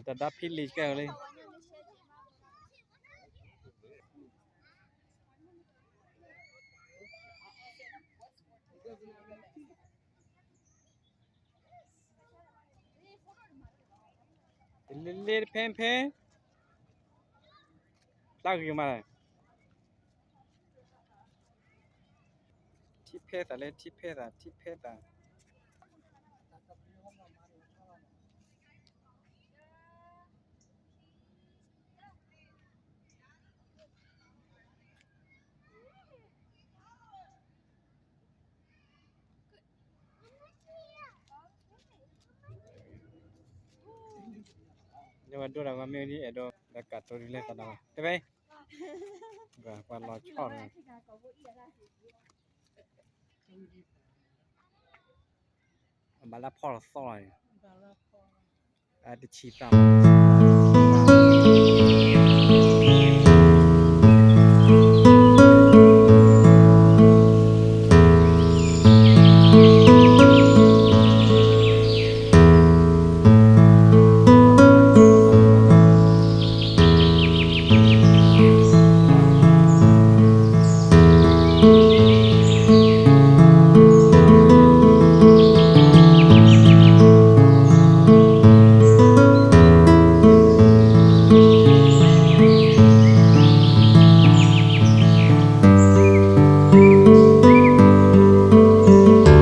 တၢ်ဒါဖံလံၤကဲလံ တလ့လ့တဖဲဖဲ ဖျါဂ့ၤမး, ထံဖဲသးလၢ ထံဖဲသး ထံဖဲသး. ဒ်ဝဲဒိၣ်ဒီး မ့ၢ်ဒ်အဲၣ်ဒိး ဒီးကးတိၤဒ်လဲၣ်သးဒီး တဝဲ ပှၤလီၤဆီၣ်လီၤ အဘၣ်လၢဖီၣ်လီၤသီၣ်လီၤန့ၣ် အတဆံးသၣ်မး. ဆံးဒါလၢ ဆှီဆှီဆှီန့ၣ် ဟဲလံ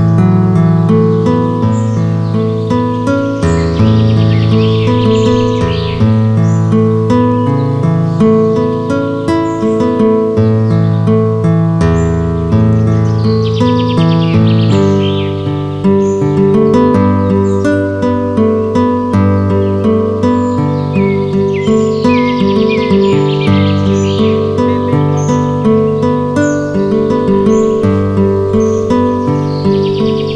ဖ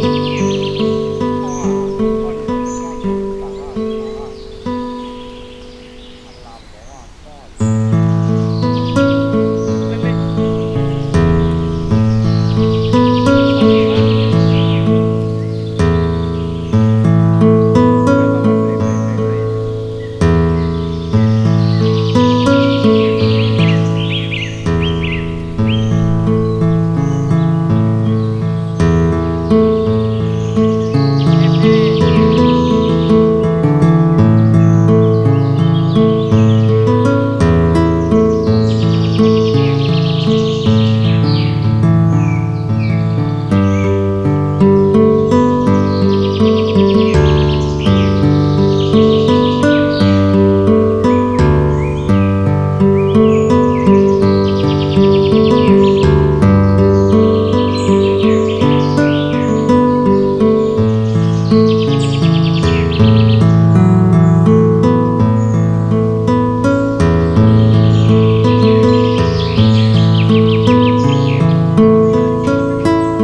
ိဒါ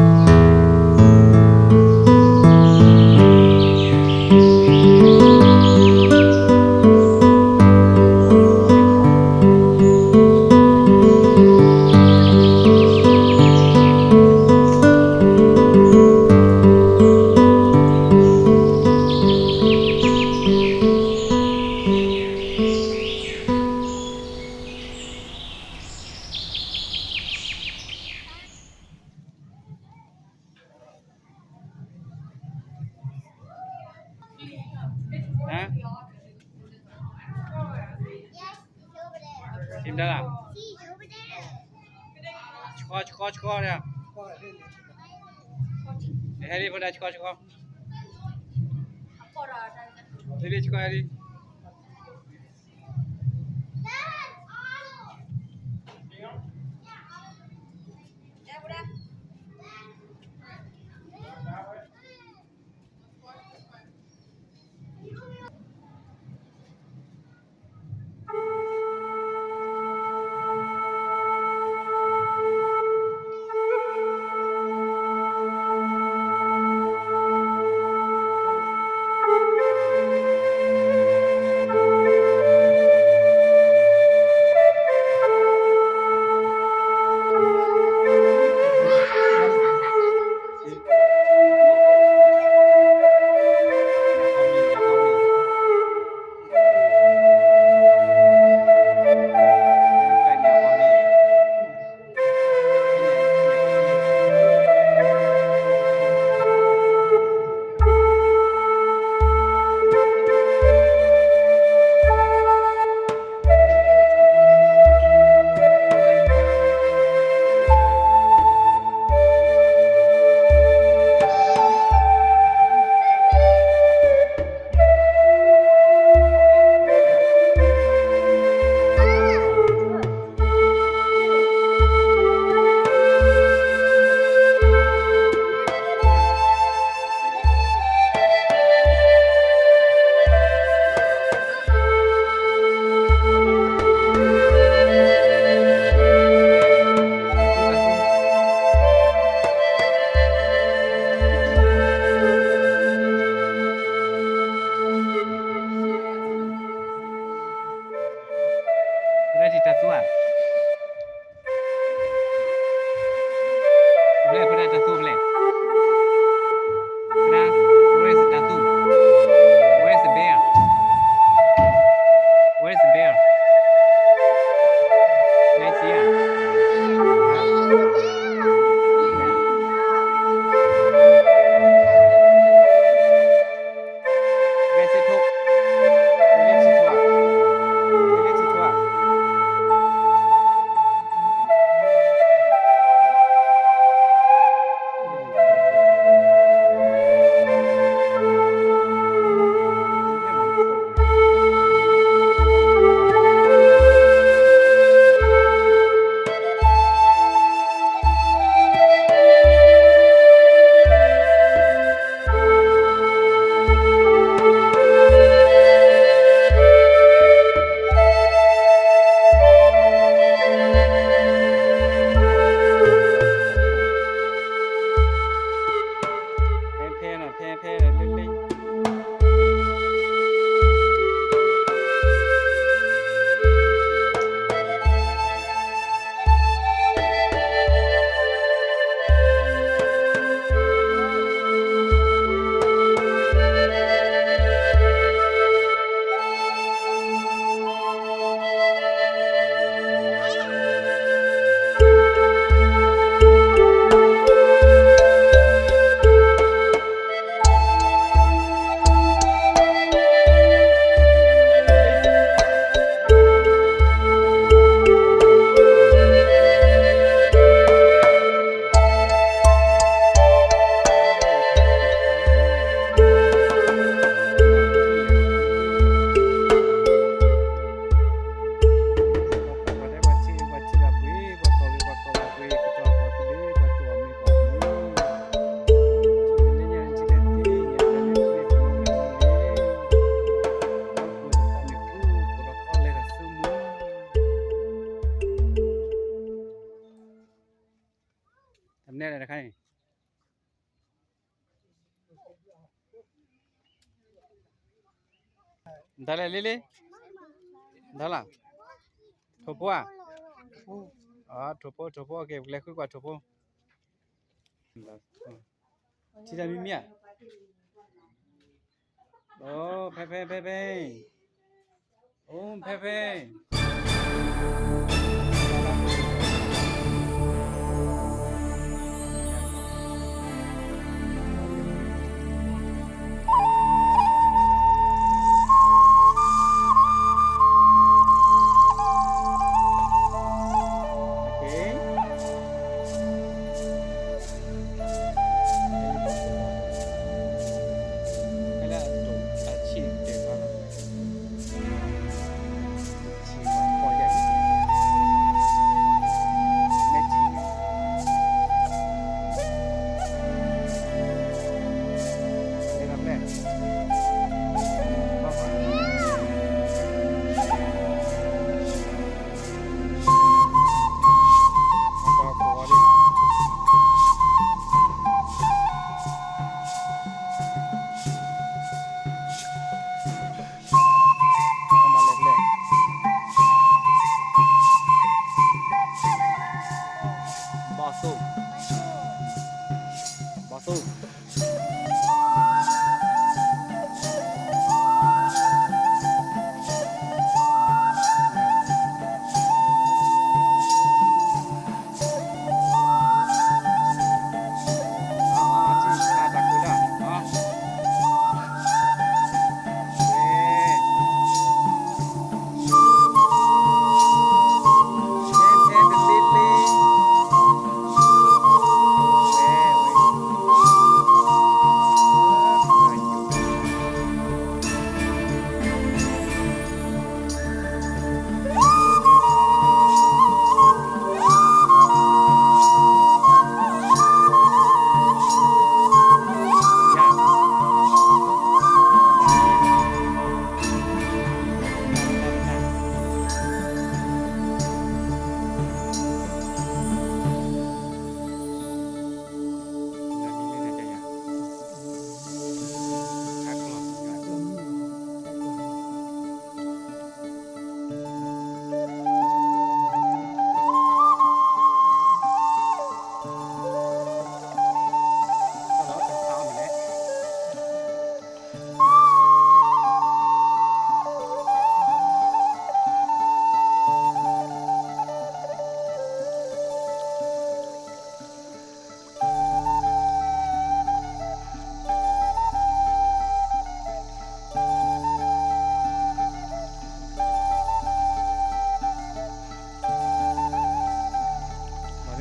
ဆှီဆှီ ဟဲလံ ဆှီဟဲလံ. တၢ်လဲၣ်လံလံ, တၢ်လၢ, ထိၣ်ဖိဧါ, ထိၣ်ဖိ ထိၣ်ဖိ ကဲ ပကလဲၤဃုကွၢ်ထိၣ်ဖိ, ထံၣ်တၢ်မံမံဧါ, အိ ဖဲဖဲဖဲဖဲ, အိ ဖဲဖဲ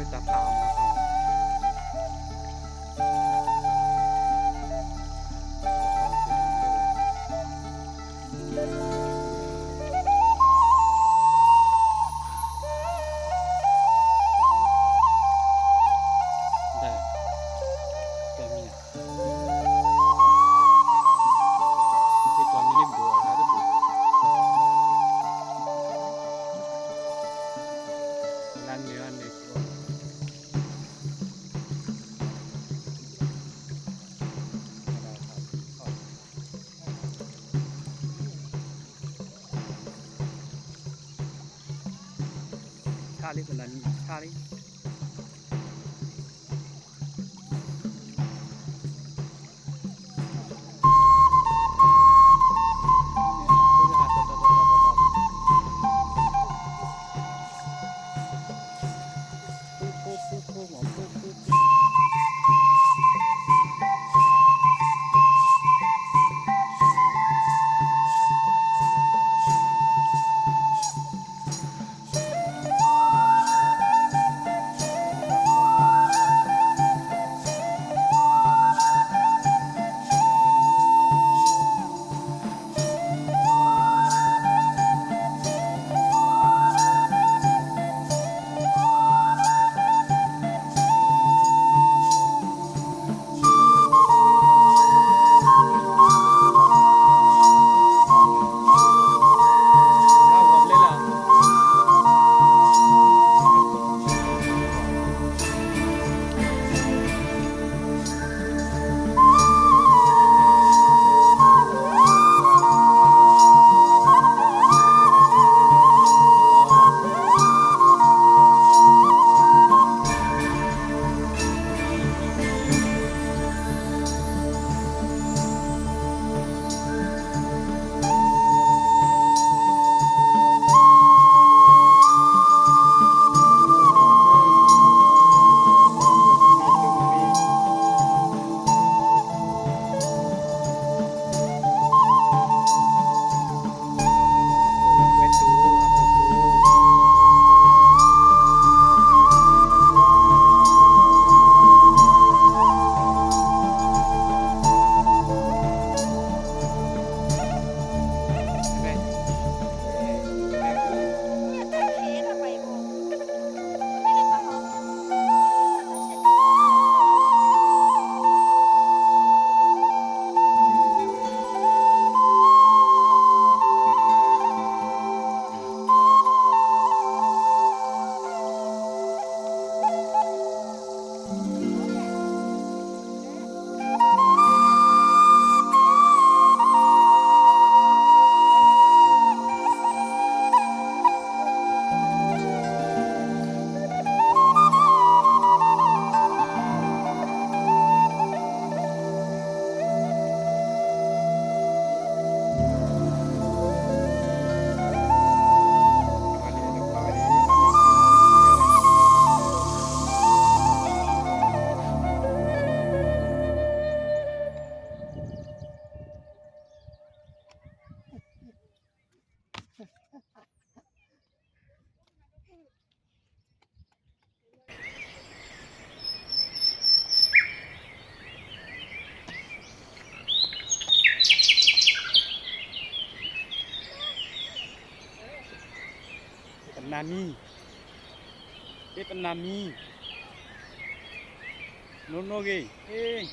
ဘီၣ်သိၣ်, ဘီၣ်သိၣ် ဆါလံ ပနၢ်မံဆါလံ. နၤမံ, ဟ့ၣ်ပနၤမံ, နိၣ်နိၣ်ဂ့ၤ, ဟ့ၣ်,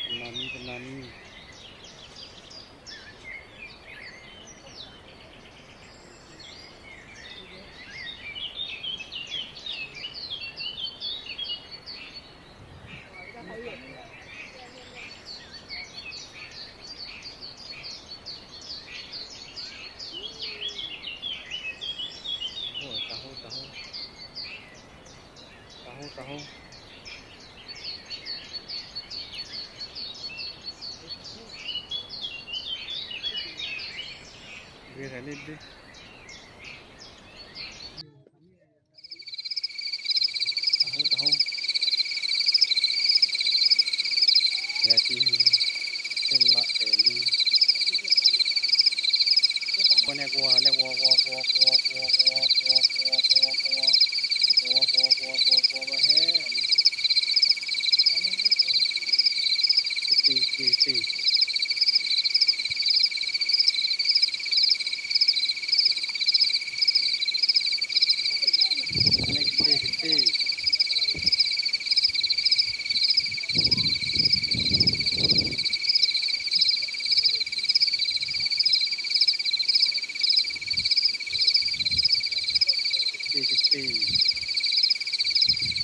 ပနၤမံ ပနၤမံ. တၢ်ဟိ တၢ်ဟိ တၢ်ဟိ တၢ်ဟိ. ဘ့ၣ်လဲၣ်ဘ့ၣ်, တၢ်ဟိ တၢ်ဟိ. ယၤတံၢ်, သ့ၣ်လီၤအဲၣ်လံ, ကွၢ်န့ၣ်ကွၢ် လဲၤကွၢ်ကွၢ်ကွၢ်ကွၢ်ကွၢ်ကွၢ်ကွၢ်ကွၢ်ကွၢ်, ကွၢ်ကွၢ်ကွၢ်ကွၢ်ကွၢ် ဘၣ်ဟဲ ကသံၣ် ကသံၣ် ကသံၣ်. ကသံၣ် ကသံၣ်. ကသံၣ် ကသံၣ်.